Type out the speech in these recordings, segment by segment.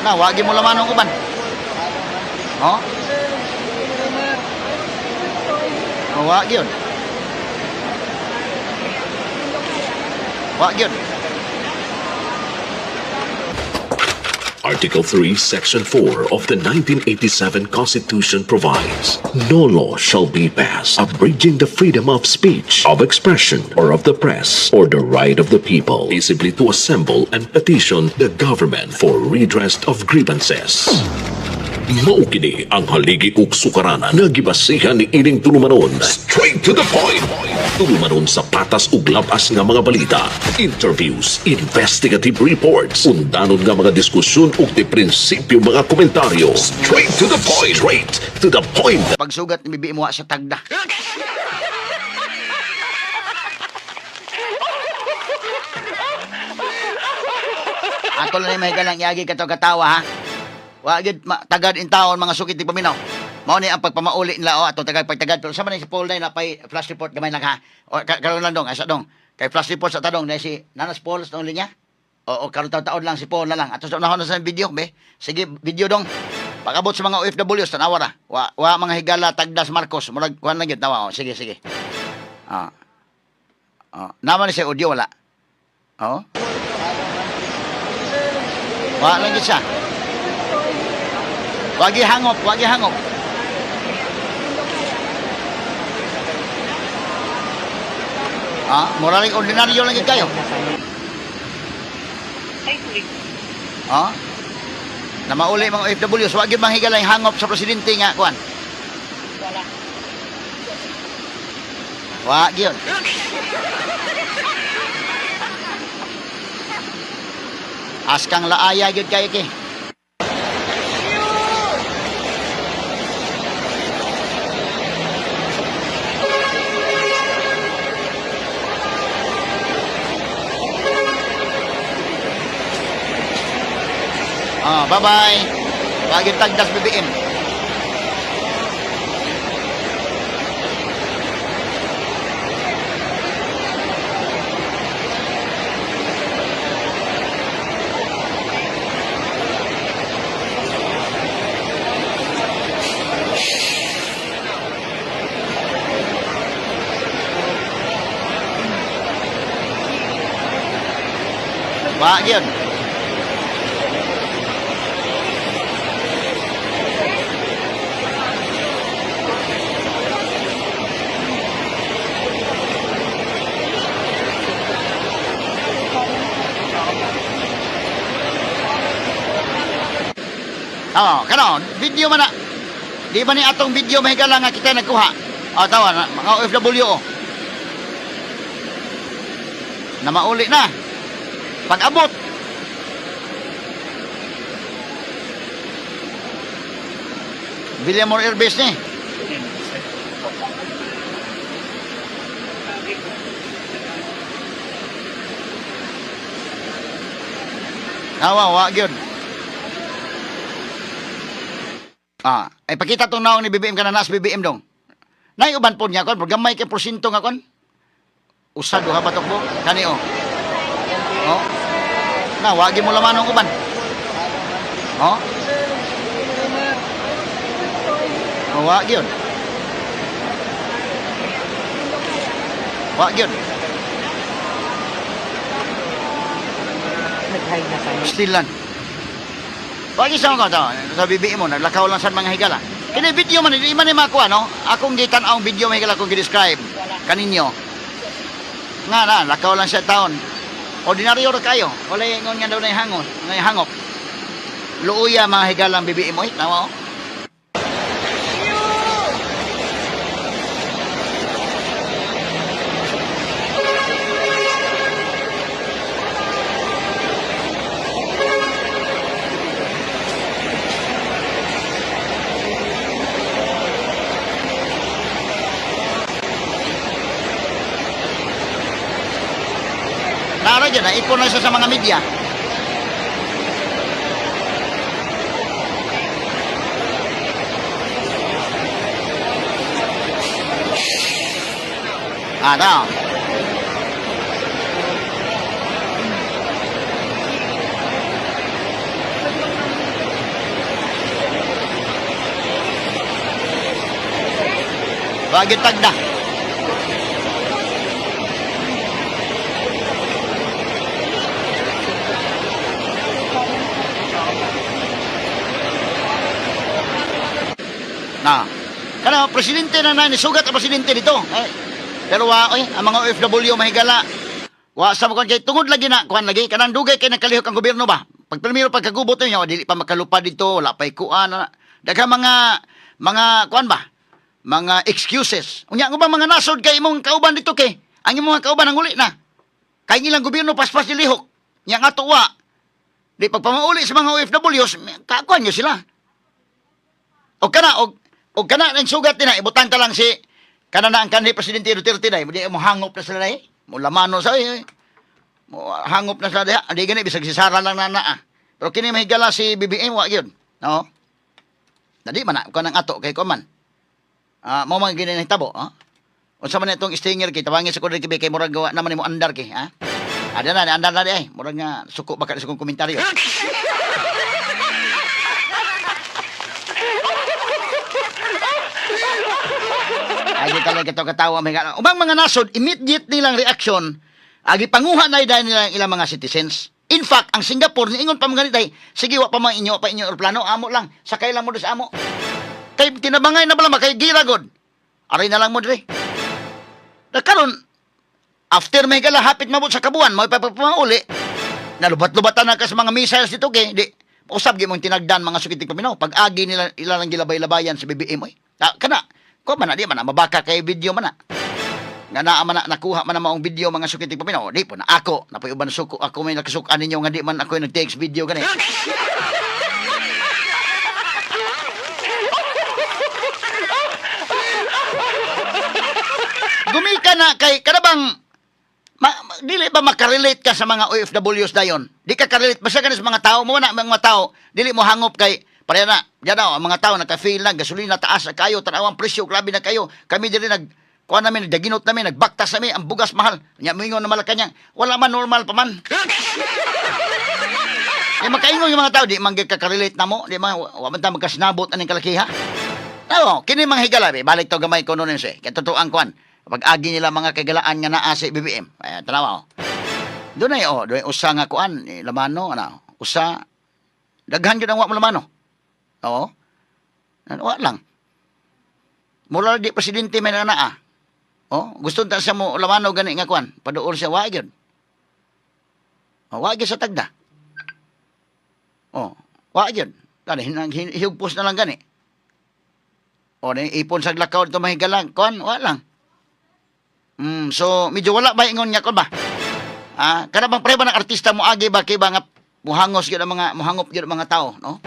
Na, wagi mo laman ang uban. Oh? Oh, wa gyud. Wa gyud. Article 3, Section 4 of the 1987 Constitution provides, "No law shall be passed abridging the freedom of speech, of expression, or of the press, or the right of the people peaceably to assemble and petition the government for redress of grievances." Mao kini ang haligi ug sukaranan nga gibasihan ni ining tulumanon. Straight to the point. Tulumanon sa patas ug labas nga mga balita, interviews, investigative reports, undanon nga mga diskusyon ug di prinsipyo mga komentaryo. Straight to the point. Straight to the point. Pagsugat ni BBM, wa sa tagda. Ato lang ni may galang yagi kato katawa ha. Wa gyud tagad in taon, mga sukit ni paminaw. Mao ni ang pagpamauli nila, oh, atong tagad pagtagad, pero sa man ni si Paul na pay flash report gamay lang ha. O karon lang dong, asa dong. Kay flash report sa tadong na si Nanas Paul sa linya. O, o karon taon lang si Paul na lang. Ato sa unahon na sa video be. Sige, video dong. Pag-abot sa mga OFWs, tanawa ra. Wa mga higala tagdas Marcos, murag kuan lang gyud tawa. Oh, sige, sige. Ah. Oh, naman ni sa audio wala. Oh. Wa lang gyud siya. Wagi hangop, wagi hangop. Ah, moraling ordinaryo lang gyud kayo. Ay, sorry. Ah? Na mauli mga OFWs, wag gyud manghigala yung hangop sa presidente nga kuan. Wala. Wa gyud. Askang laaya gyud kayo ki. Ah, bye-bye. Wag yung tagdas BBM. Wa gyud. Oh, kanon, video man na. Di ba ni atong video mahigala nga kita nagkuha? Oh, tawa na, mga OFW, oh. Na mauli na. Pag-abot. Villamor Air Base ni. Awa, wa gyud. Ah, ay pakita tong naong ni BBM kana nas BBM dong. Nay uban po niya kon, gamay kay porsyento nga kon. Usa duha ba tukbo? Kani oh. Oh. Na wagi mo laman ang uban. Oh. Oh, wa gyud. Wa gyud. Nag-hide na kayo. Still lang. Wagi sa mga to, sa BBM mo, naglakaw lang sa mga higala. Kini video man, di man ni makuha, no? Akong gitan-aw ang video mga higala kung gi-describe kaninyo. Nga na, lakaw lang siya taon. Ordinaryo ra kayo. Wala ingon nga daw na hangop, nga hangop. Luuya mga higala ang BBM mo, eh. Tama, oh. Nara dyan, naipon na siya sa mga media. Ah, daw. Wa gyud tagda. Na. Kana presidente na na nisugat ang presidente dito. Eh, pero wa oy, ang mga OFW mahigala. Wa sa mo kay tungod lagi na kuan lagi kanang dugay kay nakalihok ang gobyerno ba. Pag primero pagkagubot niya dili pa makalupad dito, wala pay kuan. Na. Daghang mga kuan ba? Mga excuses. Unya ang ubang mga nasod kay imong kauban dito kay. Ang imong mga kauban ang uli na. Kay ilang gobyerno paspas nilihok. Nya nga tuwa. Di pagpamauli sa mga OFWs, kakuan nyo sila. O kana og kana nang sugat nila ibutang ta lang si kana na ang kanhi presidente Duterte dai di mo hangop na sila dai mo lamano sa eh. Mo hangop na sila diha di gani bisag si Sara lang na naa. Pero kini mahigala si BBM wa gyud, no? Dali man na kanang ato kay kuman. Ah, mao man gini nahitabo, ha? Unsa man itong stinger kay tawangin sa kudri kay murag gawa naman nimo andar kay, ha? Ada na, andar na di ay. Murag nga suko ba ka sa kong komentaryo. Agi talaga ito katawa may Ubang mga nasod, immediate nilang reaction, agi panguha na dahil nila ang ilang mga citizens. In fact, ang Singapore, niingon pa mga ganitay, sige, wa pa mga inyo, pa inyo aeroplano, amo lang, sakay lang mo doon sa amo. Kay tinabangay na bala, kay gira god. Aray na lang mo dre. Nagkaroon, after may gala, hapit mabot sa kabuan, may papapauli, nalubat-lubatan na ka sa mga missiles dito, kay, di, usab gyud mong tinagdan mga sukitik paminaw. Pag-agi nila, ila lang gilabay-labayan sa BBM, oy. Ah, kana, ko man na, di man na, mabaka kay video man na. Nga naa man na, nakuha man na maong video mga sukitik paminaw. Di po na ako, napoy uban suko, ako may nakasukan ninyo nga di man ako yung nag-text video gani. Gumika na kay kada bang dili ba makarelate ka sa mga OFWs dayon? Di ka karelate basta ka sa mga tao mo na mga tao, dili mo hangop kay pareha na. Diyan na, oh, ang mga tao naka-feel na gasolina taas na kayo, tanawang presyo grabe na kayo. Kami dili nag kuha namin, nagdaginot namin, nagbaktas namin, ang bugas mahal. Nya moingon na Malacanang, wala man normal pa man. Ya makaingon yung mga tao, di man gyud ka karelate na mo, di man wa man ta magkasinabot aning kalakiha. Oo, kini mga higala, be, balik to gamay ko noon siya. Kaya totoo ang kwan. Pag-agi nila mga kagalaan nga naa sa BBM. Ay, tanawa oh. Doon ay oh, doon usa nga kuan, eh, lamano ana. Usa daghan gyud ang wa mo lamano. Oo. Ano, wa lang. Mura di presidente may na naa. Oh, gusto ta siya mo lamano gani nga kuan. Paduol siya wa gyud. Oh, wa gyud sa tagda. Oh, wa gyud. Tani higpos na lang gani. O, na ipon sa lakaw ito mahigalang. Kuan, wa lang. So, medyo wala ba ingon nga kon ba? Ah, kana bang pre ba ng artista mo agi ba kay ba nga muhangos gyud ang mga muhangop gyud ang mga tao, no?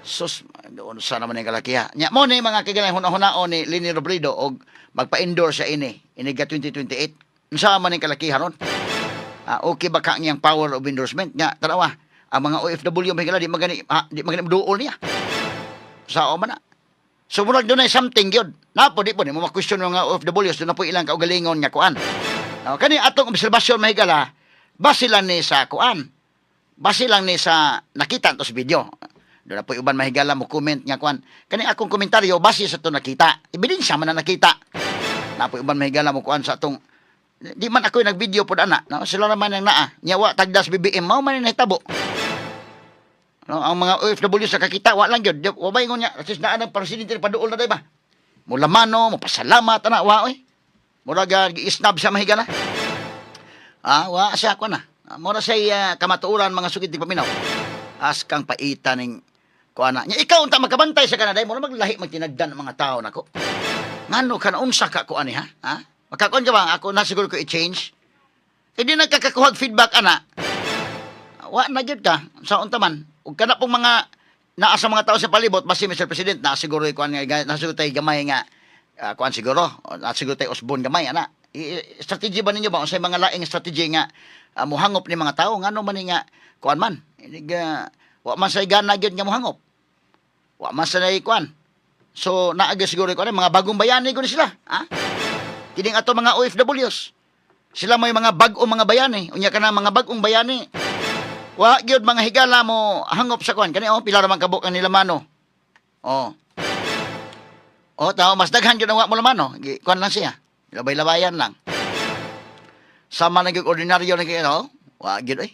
Sus, doon sa naman yung kalakiha. Nya mo ni mga kagalang huna-hunaon ni Leni Robredo og magpa-endorse sa ini, iniga 2028. Unsa man ning kalakiha ron? Ah, okay ba ka ang iyang power of endorsement? Nya, tanawa, ang mga OFW mahigala di magani ah, di magani duol niya. Sao man na. So murag dunay something gyud. Napo di po ni mo ma-question mga OFWs doon na po ilang kaugalingon nga kuan. Now, kani atong obserbasyon mahigala, base lang ni sa kuan. Base lang ni sa nakita to sa video. Doon na po uban mahigala mo comment nga kuan. Kani akong komentaryo base sa to nakita. Ebidensya man na nakita. Napo uban mahigala mo kuan sa atong di man ako nag-video pod ana. No, sila naman ang naa. Nya wa tagdas BBM mao man ni nahitabo. No, ang mga OFW sa kakita wa lang gyud. Wa ba ingon niya, at least naa ng presidente paduol na day ba. Mula mano, mopasalamat ana wa oy. Murag gi-snub siya mahigala. Ah, wa siya ko na. Ah, mura siya kamatuoran mga sukit di paminaw. As kang paita ning kuana. Nya ikaw unta magkabantay sa Canada, mura maglahi magtinagdan ang mga tao nako. Ngano ka na unsa ka kuan ha? Ha? Makakuan ka ba ako na siguro ko i-change? Eh di nagkakakuhag feedback ana. Wa na gyud ka sa unta man. Ug kana pong mga naa sa mga tao sa palibot basi Mr. President na siguro kuan nga na siguro tay gamay nga kuan siguro na siguro tay usbon gamay ana. Strategy ba ninyo ba unsay mga laing strategy nga muhangop ni mga tao ngano man ni nga kuan man inig wa man say gana gyud nga muhangop. Wa man sa kuan. So naa gyud siguro kuan mga bagong bayani gud sila, ha? Kining ato mga OFWs. Sila may mga bag-o mga bayani. Unya kana mga bag-ong bayani. Wa gyud mga higala mo hangop sa kuan kani oh pila ra man kabuk ang nilamano. Oh. O, tao, mas daghan yun ang wa mo laman, no? Kuan lang siya. Labay-labayan lang. Sama na yung ordinaryo na kayo, no? Wa, gyud, eh.